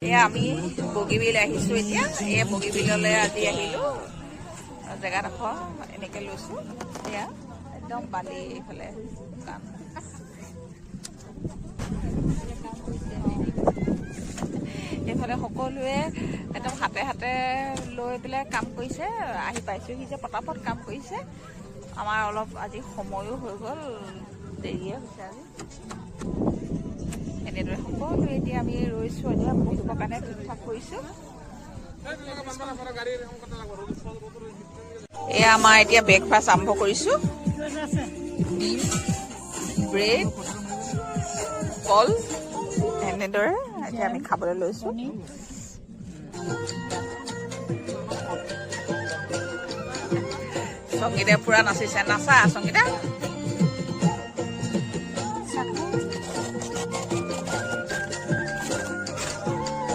এয়া আমি বগীবিল আহিছোঁ এতিয়া। এয়া বগীবিললৈ আজি আহিলোঁ। জেগাডোখৰ এনেকৈ লৈছোঁ। এয়া একদম বালি, এইফালে শুকান। এইফালে সকলোৱে একদম হাতে হাতে লৈ পেলাই কাম কৰিছে। আহি পাইছোঁহি যে পটাপট কাম কৰিছে। আমাৰ অলপ আজি সময়ো হৈ গ'ল, দেৰিয়ে হৈছে আজি। এনেদৰে সকলোৱে এতিয়া আমি ৰৈছোঁ, এতিয়া বহিবৰ কাৰণে ঠিক ঠাক কৰিছোঁ। এয়া আমাৰ এতিয়া ব্ৰেকফাষ্ট আৰম্ভ কৰিছোঁ। ডিম, ব্ৰেড, কল, এনেদৰে এতিয়া আমি খাবলৈ লৈছোঁ। সংগীতে পুৰা নাচিছে। নাচা সংগীতা।